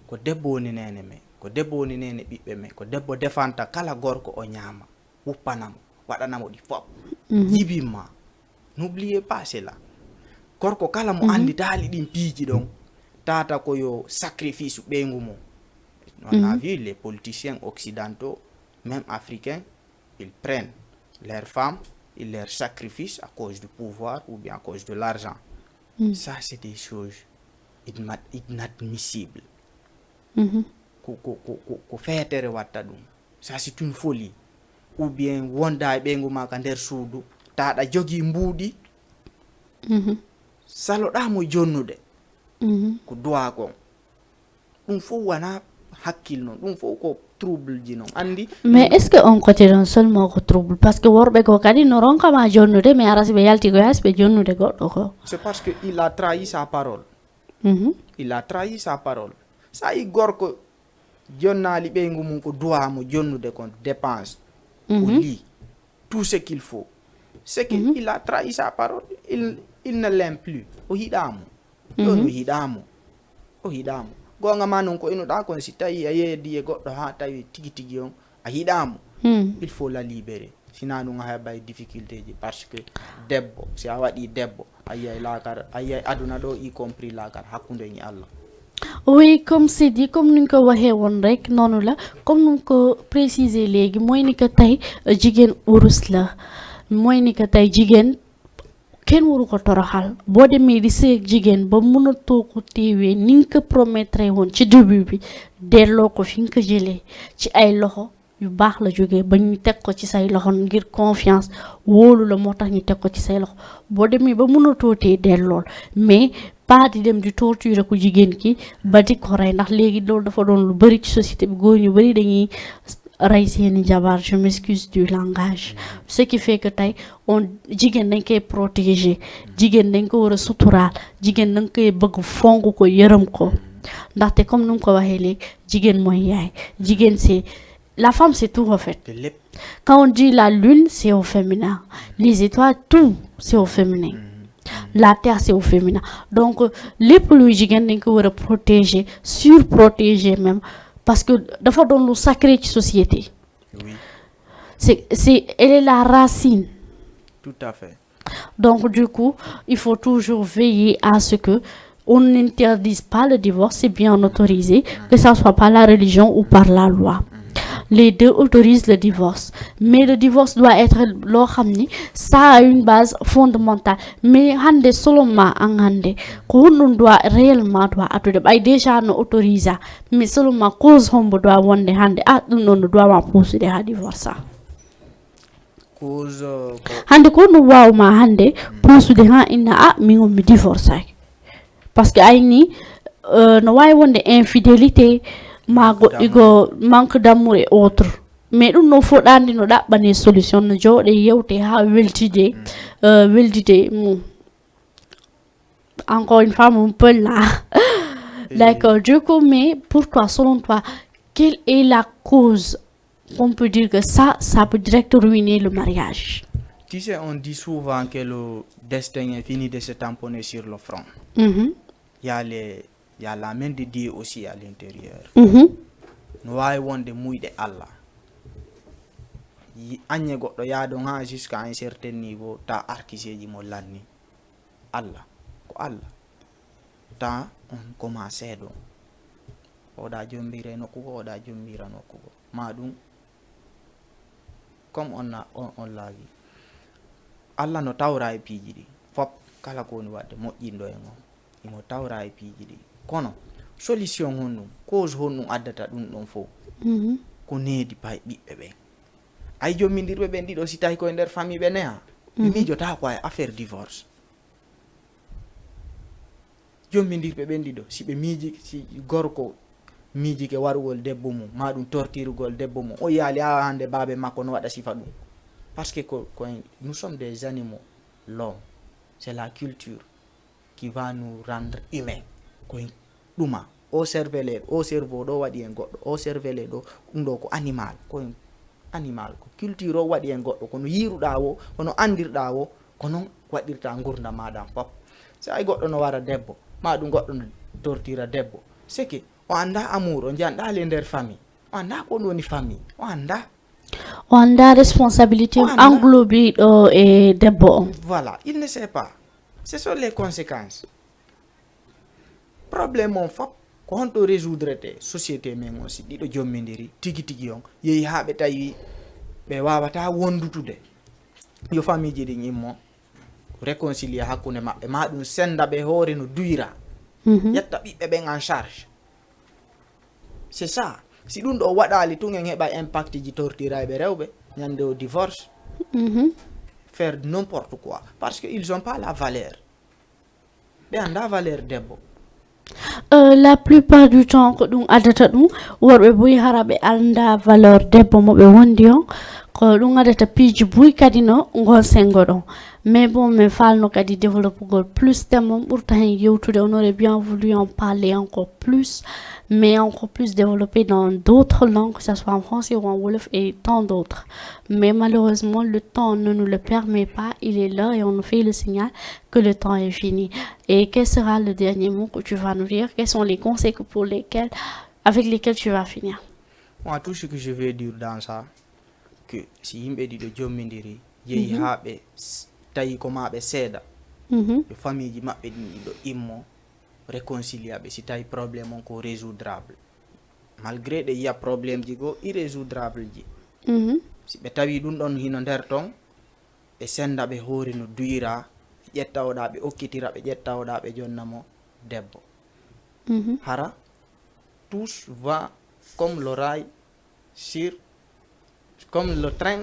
Ko debbo woni nene men, ko debbo woni nene ɓiɓɓe men, ko debbo defanta kala gorko o ñaama, wuppanamo, waɗanamo ɗi fop. Jibinma. N'oubliez pas cela. Gorko kala mo andi taali ɗin piiji ɗon, tata ko yo sacrifice ɓeyngu mum. On a vu les politiciens occidentaux, même africains, ils prennent leurs femmes, ils les sacrifient à cause du pouvoir ou bien à cause de l'argent. Ça, c'est des choses inma- inadmissibles. Mhm. Ko, ko, ko, ko, ko feetere watta ɗum. Ça, c'est une folie. Ou bien wonda e ɓeyngu ma ka nder suudu, taɗa jogii mbuuɗi, Mhm. saloɗa mo jonnude. Mhm. Ko duwa kon. Ɗum fof wona hakkil non, ɗum fof ko trouble ji non. Andi. Mais est-ce que on côté ɗon seulement ko trouble? Parce que worɓe goo kadi no ronkama jonnude, mais ara si ɓe yalti ko yaasi ɓe jonnude goɗɗo ko. C'est parce que il a trahi sa parole. Mhm. Il a trahi sa parole. Sa yi gorko jonnaali ɓeyngu mum ko duwa mo jonnude kon dépense. O Mhm. Li tout ce qu'il faut. C'est qu'il il a trahi sa parole. Il, il ne l'aime plus. O hiɗamo. Ɗon o hiɗamo. O hiɗamo. Gonga ma non ko inoɗa kon, si tawi a yeedi e goɗɗo ha tawi tigi tigi on a hiɗamo. Hmm. Il faut la libérer. Sina ɗum a heɓay difficulté ji, parce que debbo, si a waɗi debbo, a yiyay lakar, a yiyay aduna ɗo, y compris lakar, hakkude ni Allah. Oui, comme c'est dit, comme ni nga ko waxee woon rek, noonu la, comme ni nga ko préciser léegi, mooy ni que tey, euh, jigéen urus la, mooy ni que tey jigéen kenn waru ko toroxal. Boo demee di sëy ak jigéen ba mënatoo ko téewee ni nga ko promettre woon ci début bi, delloo ko fi nga ko jëlee, ci ay loxo yu baax la jógee, ba ñu teg ko ci say loxo ngir confiance, wóolu la moo tax ñu teg ko ci say loxo. Boo demee ba mënatoo tee dellool, mais pas di dem di torturer ku jigéen ki ba di ko rey, ndax léegi loolu dafa doon lu bari ci société bi. Góor ñu bari dañuy rey seeni jabar, je m'excuse du langage, ce qui fait que tey on jigéen dañ koy protéger, jigéen dañ ko war a suturaal, jigéen dañ koy bëgg, fonk ko, yërëm ko. Ndaxte comme ni mu ko waxee léegi, jigéen mooy yaay, jigéen c'est la femme, c'est tout en fait. Te lépp. Quand on dit la lune, c'est au féminin. Les étoiles, tout, c'est au féminin. La terre, c'est au féminin. Donc, euh, lépp luy jigéen dañ ko war a protéger, surprotéger même, parce que dafa doon lu sacré ci société. Oui, C'est, c'est, elle est la racine. Tout à fait. Donc, du coup, il faut toujours veiller à ce que on n'interdise pas le divorce, c'est bien autorisé, que ça soit par la religion ou par la loi. Les deux autorisent le divorce. Mais le divorce doit être loo xam ni ça a une base fondamentale. Mais hande seulement an hande ko honɗum doit réellement doit addude ɓay déjà no autorisé, mais seulement cause hombo doit wonde hande a ɗum ɗon no doit ma puusude ha divorce a. Cause euh, ko Hande ko no wawma hande puusude ha inna a min on mi divorce ay. Parce que ayni euh, no wawi wonde infidélité ma goɗɗi go manque d'amour et autres. Mais ɗum no foɗande no ɗaɓɓane solution, no jooɗe yewte ha weldide euh, weldide mum. Encore une fois, mon peu là. D'accord, du coup, mais pour toi, selon toi, quelle est la cause qu'on peut dire que ça, ça peut direct ruiner le mariage? Tu sais, on dit souvent que le destin est fini de se tamponner sur le front. Mhm. Il y a les, il y a la main de Dieu aussi à l'intérieur. Mhm. No wawi wonde muyɗe Allah. Yi- aññe goɗɗo yaadon haa jusqu'à un certain niveau, ta arkiseeji mo lanni. Allah ko Allah. Ta on commencé ɗon. Oɗa jombira e nokku go, oɗa jombira nokku go. Ma ɗum, comme on a, on, on laawi. Allah no tawra e piiji ɗi. Fop kala ko woni waɗde moƴƴinɗo en on, imo tawra e piiji ɗi. Kono, solution honɗum, cause honɗum addata ɗum ɗon fof? Mhm. Ko needi pay ɓiɓɓe ɓen. Ay jommindirɓe ɓen ɗiɗo, si tawi koye nder famille ɓe neha, ɓe Mhm. miijotaako e affaire divorce. Jommindirɓe ɓen ɗiɗo, si ɓe miiji, si gorko miijike warugol debbo mum, ma ɗum tortirugol debbo mum, o yaali, "Ah, hannde baabe makko no waɗa sifa ɗum." Parce que ko, ko en, nous sommes des animaux, l'homme, c'est la culture qui va nous rendre humains. Ko en ɗuma, o cervelet, o cerveau ɗo waɗi en goɗɗo, o cervelet ɗo, ɗum ɗo ko animal, ko en animal, ko culture o waɗi en goɗɗo, kono yiiruɗa wo, kono andirɗa wo, ko noon waɗirta ngurdam maɗa fof. So ay goɗɗo no wara debbo, ma ɗum goɗɗo no tortira debbo, c'est que o annda amour, o njanɗa le nder famille, o annda ko ɗum woni famille, o annda. O annda responsabilité O annda. englobiɗo e debbo on. Voilà, il ne sait pas. Ce sont les conséquences. Problème on fof ko honto résoudre te société men on, si ɗiɗo jommidiri tigi tigi on, yehi haa ɓe tawi ɓe wawata wondutude. Yo famille ji ɗin immo, réconcilier hakkunde maɓɓe, ma ɗum senda ɓe hoore no duyra. Mhm. Ƴetta ɓiɓɓe ɓen en charge. C'est ça. Si ɗum ɗo waɗali tun, en heɓa impact ji tortirayɓe rewɓe, ñande o divorce, Mhm. faire n'importe quoi. Parce que ils ont pas la valeur. Ɓe annda valeur debbo. Euh, la plupart du temps ko ɗum addata ɗum, worɓe buy hara ɓe annda valeur debbo mo ɓe wondi on, ko ɗum addata piiji buy kadi no ngon sengo ɗon. Mais bon, min falno kadi développugol plus thème on, ɓurta hen yewtude, on aurait bien voulu en parler encore plus, mais encore plus développer dans d'autres langues, que ce soit en français ou en wolof et tant d'autres. Mais malheureusement, le temps ne nous le permet pas, il est là et on nous fait le signal que le temps est fini. Et quel sera le dernier mot que tu vas nous dire? Quels sont les conseils que pour lesquels, avec lesquels tu vas finir? Moi, tout ce que je vais dire dans ça, que si yimɓe ɗiɗo jommidiri, yehi Mhm. haa ɓe s- tawi ko ma ɓe seeda, Mhm. yo famille ji maɓɓe ɗin ɗiɗo immo, réconcilier ɓe, si tawi problème on ko résoudable. Malgré ɗe yiya problème ji goo irrésoudable ji. Mhm. Si ɓe tawi ɗum ɗon hino nder ton, ɓe senda ɓe hoore no duyira, ɓe ƴetta oɗa, ɓe okkitira, ɓe ƴetta oɗa, ɓe jonna mo debbo. Mhm. Hara, tous va comme le rail sur, comme le train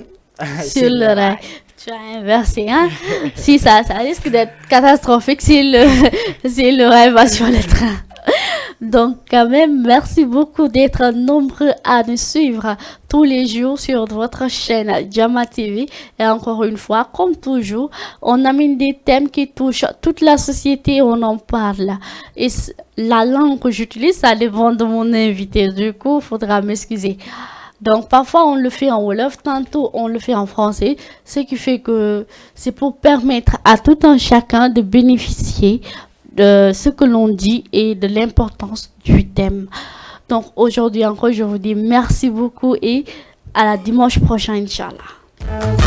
sur le rail. Tu as inversé, hein? Si, ça, ça risque d'être catastrophique si le, si le rail va sur le train. Donc, quand même, merci beaucoup d'être nombreux à nous suivre tous les jours sur votre chaîne Jama T V. Et encore une fois, comme toujours, on amène des thèmes qui touchent toute la société, on en parle. Et c- la langue que j'utilise, ça dépend de mon invité. Du coup, il faudra m'excuser. Donc, parfois, on le fait en wolof, tantôt, on le fait en français. Ce qui fait que c'est pour permettre à tout un chacun de bénéficier de ce que l'on dit et de l'importance du thème. Donc, aujourd'hui encore, je vous dis merci beaucoup et à la dimanche prochain, Inch'Allah.